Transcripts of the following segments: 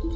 Соли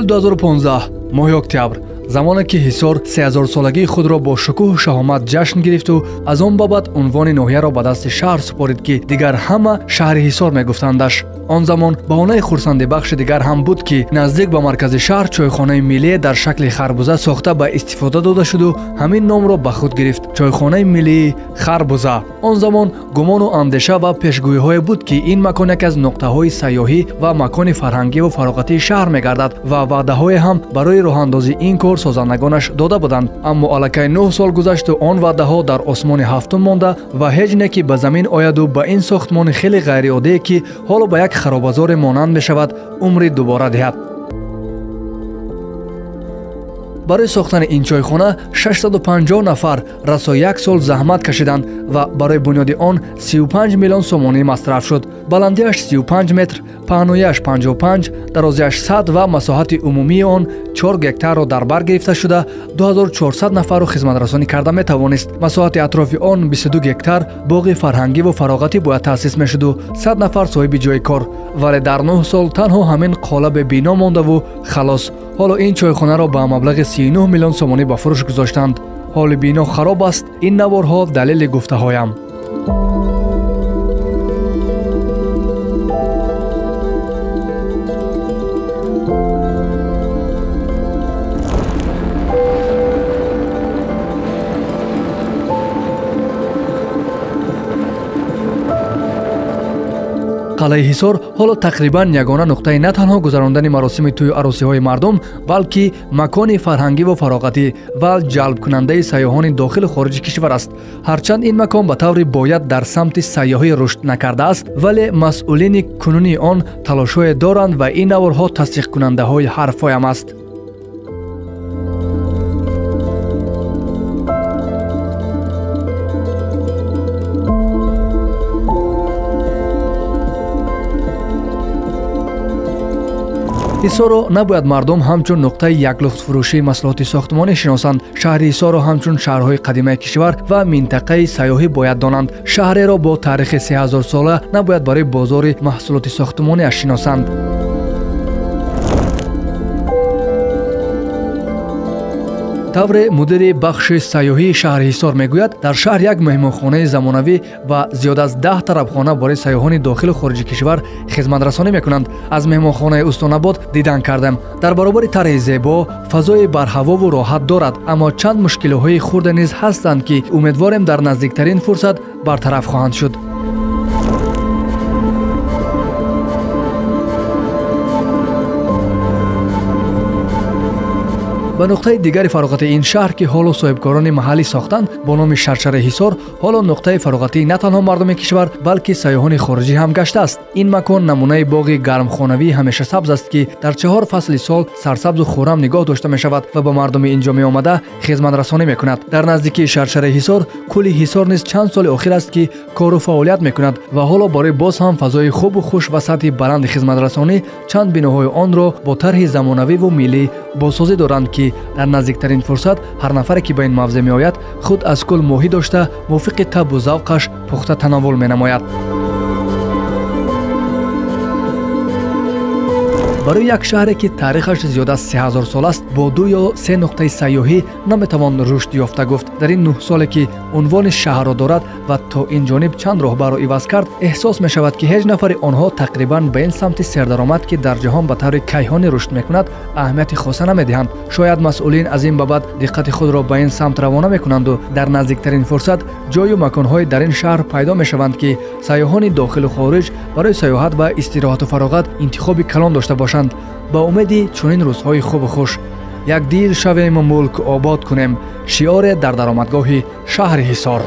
2015 моҳи октябр, замоне ки Ҳисор 3000-солагии худро бо шукӯҳу шаҳомат ҷашн гирифту аз он бобат унвони ноҳияро ба дасти шаҳр супорид, ки дигар ҳама шаҳри Ҳисор мегуфтандаш. Он замон баҳонаи хурсандибахши дигар ҳам буд, ки наздик ба маркази шаҳр чойхонаи миллие дар шакли харбуза сохта ба истифода дода шуду ҳамин номро ба худ гирифт: чойхонаи миллии харбуза. Он замон гумону андеша ва пешгӯиҳое буд, ки ин макон яке аз нуқтаҳои сайёҳӣ ва макони фарҳангиву фароғатии шаҳр мегардад ва ваъдаҳое ҳам барои роҳандозии ин кор созандагонаш дода буданд. Аммо аллакай 9 сол гузашту он ваъдаҳо дар осмони ҳафтум монда ва ҳеҷ не ки ба замин ояду ба ин сохтмони хеле ғайриоддие, ки ҳоло ба як харобазоре монанд мешавад, умри дубора диҳад. Барои сохтани ин чойхона 650 нафар расо як сол заҳмат кашиданд ва барои бунёди он 35 миллион сомонӣ масраф шуд. Баландиаш 35 метр, паҳнояш 55, дарозиаш 100 ва масоҳати умумии он 4 гектарро дар бар гирифта шуда 2400 нафарро хизматрасонӣ карда метавонист. Масоҳати атрофи он 22 гектар боғи фарҳангиву фароғатӣ бояд таъсис мешуду 100 нафар соҳиби ҷои кор. Вале дар 9 сол танҳо ҳамин қолаби бино мондаву халос. Ҳоло ин чойхонаро ба маблағи 39 миллион сомонӣ ба фурӯш гузоштанд. Ҳоли бино хароб аст. Ин наворҳо далели гуфтаҳоям. Қалъаи Ҳисор ҳоло тақрибан ягона нуқтаи на танҳо гузарондани маросими тӯю арӯсиҳои мардум, балки макони фарҳангиву фароғатӣ ва ҷалбкунандаи сайёҳони дохилу хориҷи кишвар аст. Ҳарчанд ин макон ба таври бояд дар самти сайёҳӣ рушд накардааст, вале масъулини кунунии он талошҳое доранд ва ин наворҳо тасдиқкунандаҳои ҳарфҳоям аст. Ҳисорро набояд мардум ҳамчун нуқтаи яклухтфурӯшии маҳсулоти сохтмонӣ шиносанд. Шаҳри Ҳисорро ҳамчун шаҳрҳои қадимаи кишвар ва минтақаи сайёҳӣ бояд донанд. Шаҳреро бо таърихи 3000-сола набояд барои бозори маҳсулоти сохтмониаш шиносанд. Тавре мудири бахши сайёҳии шаҳри Ҳисор мегӯяд, дар шаҳр як меҳмонхонаи замонавӣ ва зиёд аз 10 тарабхона барои сайёҳони дохилу хориҷи кишвар хизматрасонӣ мекунанд. Аз меҳмонхонаи Устонабод дидан кардем. Дар баробари тарҳи зебо фазои барҳавову роҳат дорад, аммо чанд мушкилиҳои хурде низ ҳастанд, ки умедворем дар наздиктарин фурсат бартараф хоҳанд шуд. Ба нуқтаи дигари фароғати ин шаҳр, ки ҳоло соҳибкорони маҳаллӣ сохтанд бо номи Шаршараи Ҳисор, ҳоло нуқтаи фароғатии на танҳо мардуми кишвар, балки сайёҳони хориҷӣ ҳам гаштааст. Ин макон намунаи боғи гармхонавии ҳамешасабз аст, ки дар 4 фасли сол сарсабзу хуррам нигоҳ дошта мешавад ва ба мардуми ин ҷо меомада хизматрасонӣ мекунад. Дар наздикии Шаршараи Ҳисор кӯли Ҳисор низ чанд соли охир аст, ки кору фаъолият мекунад ва ҳоло барои боз ҳам фазои хубу хуш ва сатҳи баланди хизматрасонӣ чанд биноҳои онро бо тарҳи замонавиву миллӣ бозсозӣ доранд, ки дар наздиктарин фурсат ҳар нафаре, ки ба ин мавзеъ меояд, худ аз кӯл моҳӣ дошта мувофиқи табу завқаш пухта тановул менамояд. Барои як шаҳре, ки таърихаш зиёд аз 3000 сол аст, бо 2 ё 3 нуқтаи сайёҳӣ наметавон рушд ёфта гуфт. Дар ин 9 соле, ки унвони шаҳрро дорад ва то ин ҷониб чанд роҳбарро иваз кард, эҳсос мешавад, ки ҳеҷ нафари онҳо тақрибан ба ин самти сердаромад, ки дар ҷаҳон ба таври кайҳонӣ рушд мекунад, аҳамияти хоса намедиҳанд. Шояд масъулин аз ин бабат диққати худро ба ин самт равона мекунанду дар наздиктарин фурсат ҷою маконҳое дар ин шаҳр пайдо мешаванд, ки сайёҳони дохилу хориҷ барои сайёҳат ва истироҳату фароғат интихоби калон дошта бошанд. Ба умеди чунин рӯзҳои хубу хуш як дил шавему мулк обод кунем, шиоре дар даромадгоҳи шаҳри Ҳисор.